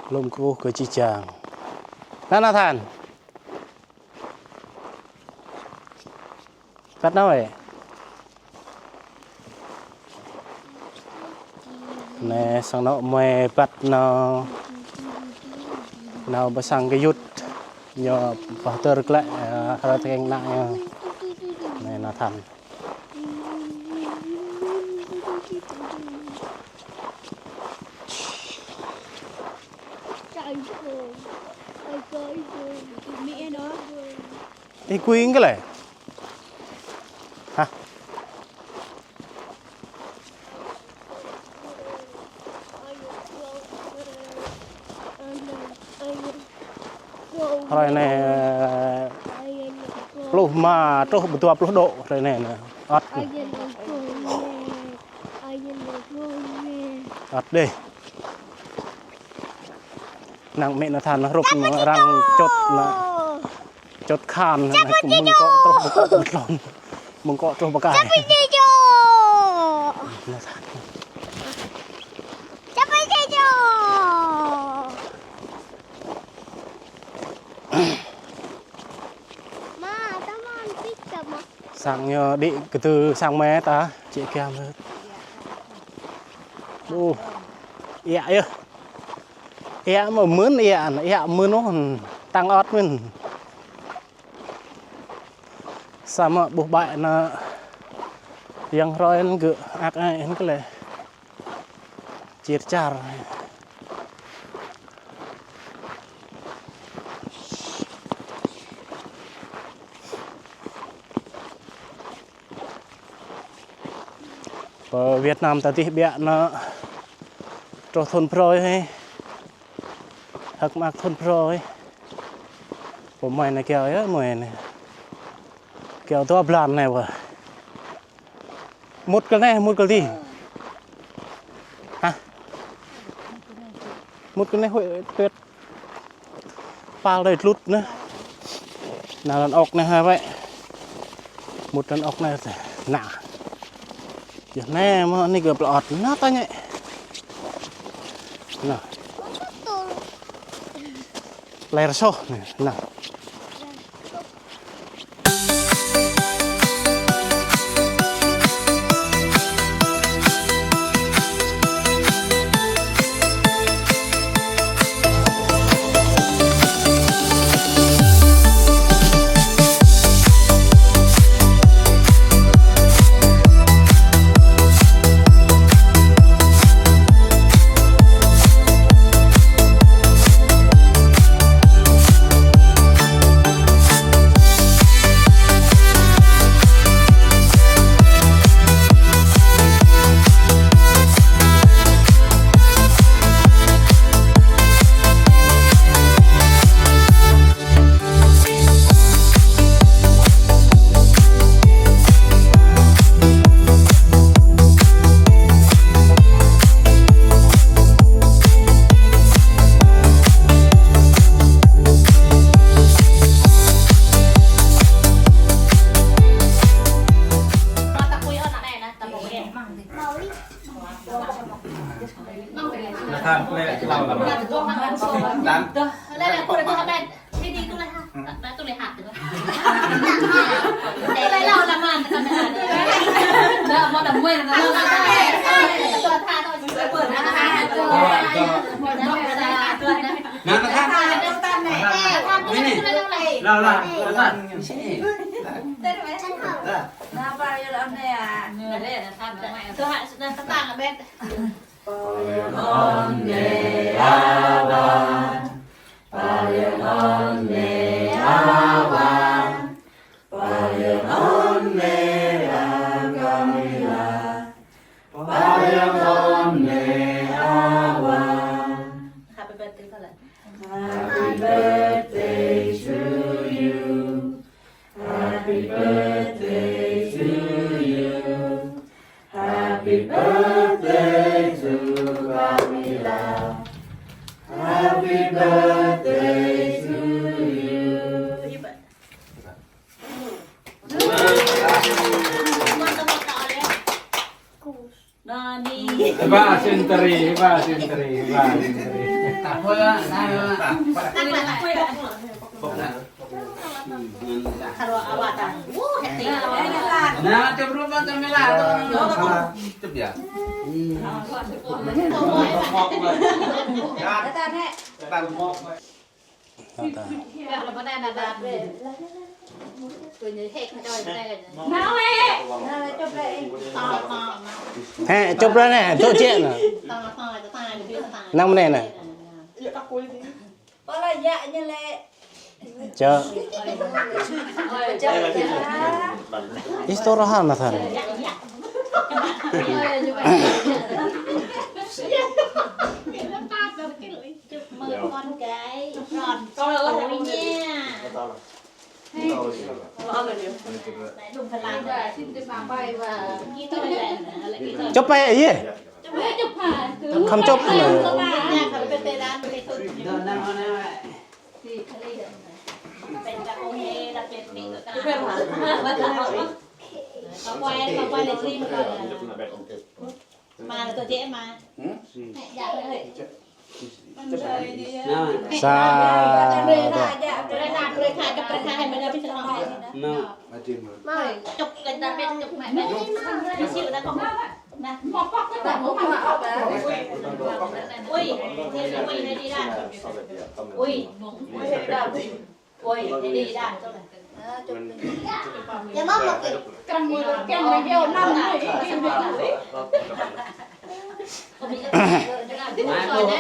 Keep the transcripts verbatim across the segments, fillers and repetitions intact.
Glŏm kơkuh kơ jih jang. Anai Nathan. Băt nao ih. Anai sang anŏ mơi băt nao, nao pơ sang gơyut. Ñu pơhơdơr glaĭ, ơ, hrơi tơkeng ană ñu. Anai Nathan. Ih, gui kơ lĕ. Hă? Hrơi anai pluh rơma truh pơ dua pluh độ, hrơi anai nă. Ăt. Ăt đih. Năng mĕ Nathan hrup arăng čut nă. Čut khan nă, mơ̆ng akŏ truh pơ akŏ, mơ̆ng akŏ truh pơ akŏ. Sang ñu đĭ kơdư sang mơi ta, čĕ kiăng mơ̆. Ƀu. Ia yơh. Ia mơ̆ mơ̆n ia, ia mơ̆n ôh, tăng ăt mơ̆n. Samơ̆ ƀuh ƀai nă, yang hrơi anŭn gơ̆ ak ai anŭn kơ lĕ. Čir čar. Pơ Việt Nam ta dih biă nă truh thun phrơi hĕ. Hơ̆k mơak thun phrơi. Pô mơi anai kiao yơh, mơi anai. Kiao dua blan anai wơ̆. Mŭt kơ anai, mŭt kơ adih. Hă? Mŭt kơ anai huĭ tuyệt. Pal đơi tlut nă. Nă lăn ŏk anai hă wơ̆. Mŭt lăn ŏk anai nă. Yơh anai mơ̆ anai gơ̆ plơ̆ ăt nă ta ñĕ. Nă. Lĕ rơsoh nă. Happy birthday, Paula. Happy birthday to you. Happy birthday to you. Happy birthday to Camila. Happy birthday to you. Nani. Hiba sintri, hiba sintri, hiba sintri. Nah, coba rumah, coba lah. Coba ya. Hĕ, čŏp ra anai, dŏ jĕ anai. Năng mơnai anai. Čŏp. Istirahat, Nathan. Chúc mừng con gái tròn tuổi nha. Chụp vậy à? Không chụp nữa. Sa, dua.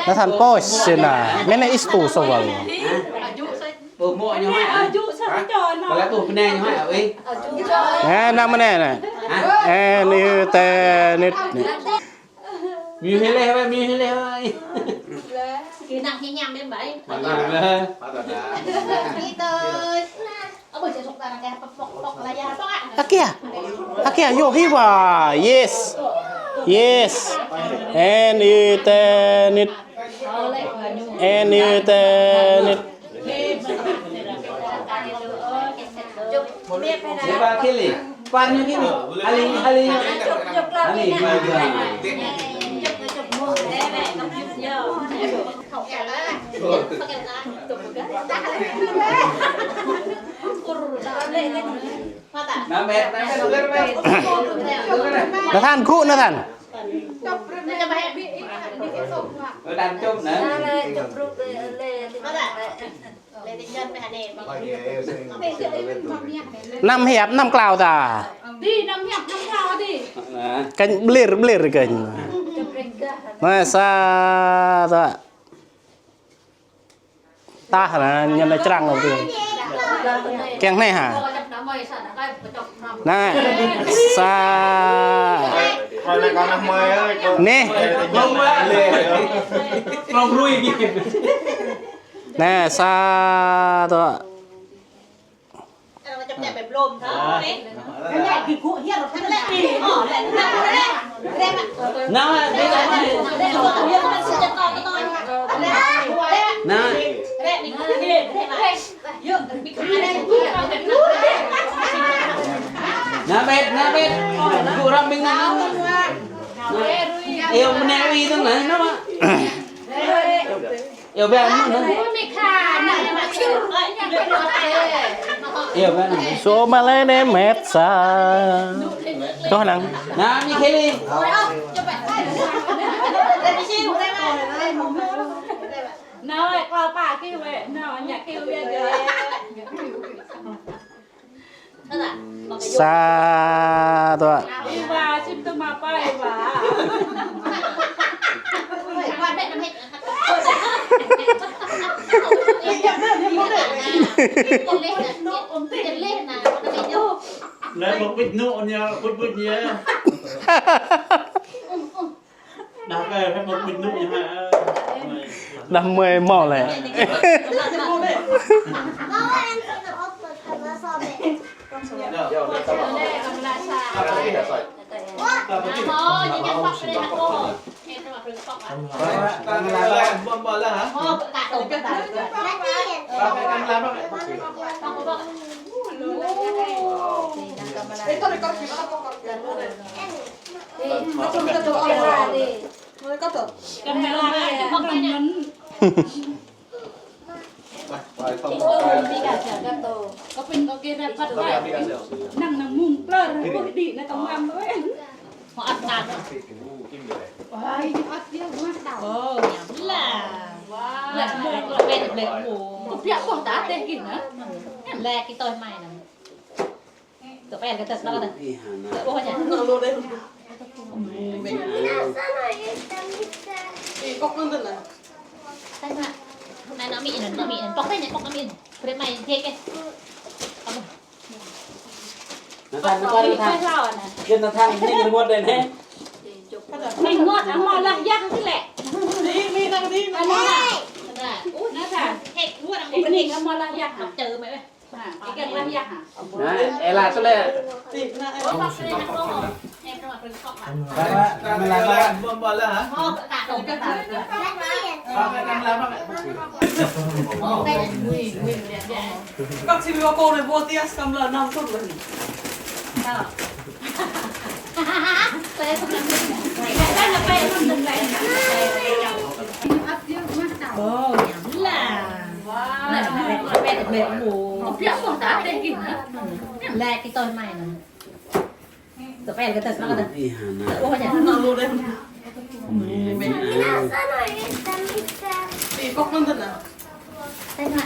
Nathan pos sena, mene istu sawal. Ê, năng mơnai anai. Ê, ni te, ni. Miu hi leh wai, miu hi leh wai. Kơ năng hi ñăm đêm bảy. Akia. Akia, yo hi wa. Yes. Yes. Ê, ni te, ni. Ê, ni te, ni. Nathan, gŭ Nathan. Năm hiệp, năm klâo ta. Kênh blir, blir kênh. Anai, sa, dua. Tah anai, ñu anai črang lơi. Kiăng anai hă. Anai, sa. Anai. Anai, sa, dua. Anai, anai bet, anai bet. Gŭ răm ƀing anai. Iâu mơnai wĭ tơ̆ng anai, anai mă. Iâu ƀiă anai. Iâu ƀiă anai. Sô mă lĕ anai met sa. Tŏh năng. Anai, mi kheli. Anai, kâo pă kơ wĕ, anai, ñă kơ wĕ. Sa, dua. Iwa, sim tơ mă pa Iwa. Nai, bơ̆k bĭt nŭ, ôh, ñu, bơ̆k bĭt ñu. Đah kơ, phải một bình nước như vậy. Đah mơi mâo lĕ. Ê, thôi, con chỉ có con. Ê, nói chung là tôi ôn hòa đi. Camera, camera. Ôi, đi cả chả gắt tô. Có pin có kia ra phát lại. Năng năng mùng plơ, ôi, đi, nó tông mắm thôi. Họ ăn tạt. Ôi, đi ớt kia, mắm tàu. Ồ, nhắm là. Wow. Lẹ mù, lẹ mù, lẹ mù. Có piak bông tá teh gin hả? Lẹ cái tôi mày nè. Tụi em cái tật đó nè. Tụi ôi nhỉ? Nó lô đây. Ih, kok nonton lah. Tanya. Nai nami ini, nami ini. Pok tanya, pok nami ini. Beri mai dia ke. Apa? Nathan, Nathan, Nathan. Dia Nathan, ini remote deh, nih. Remote, ama lah yah sih, lek. Di, di, di, di. Ama lah. Nathan. Hek, luar, aku beri. Ama lah yah. Dokter, mai. Ha, ikan lah yah, ha. Nah, ela tu lek. Ti, nah, ela. Các chị vào cô này vô tia skam là năm phút rồi. Ồ, nhắm là. Wow. Lẹ, lẹ, lẹ, lẹ, lẹ, ồ. Có piak bông tá teh gin hả? Lẹ cái tôi mày nè. Tụi em cái tật nó cái tật. Ih, hả, nè. Ôi, nhỉ? Nó luôn đây. Mẹ. Ih, kok nonton lah. Tengok.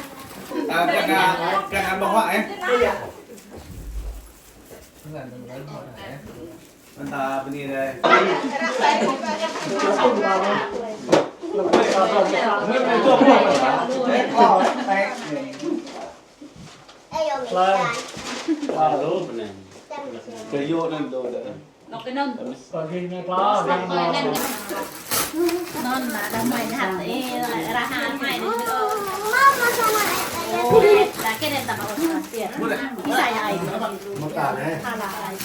Ah, kena, kena bawa, eh. Mentah bơni dai. Hlơi? Hlơi đôč anai. Kơ yua anŭn đôč đôč. Nŏk kơ anŭn. Pơgi anai klâo, anŭn. Anŭn, anŭn, đah mai nhat, ih, rah hăng mai đôč. Dah kơ anŭn ta ƀu ôh, ih. Ih, sa ya ai. Mơta anai. Hala ai.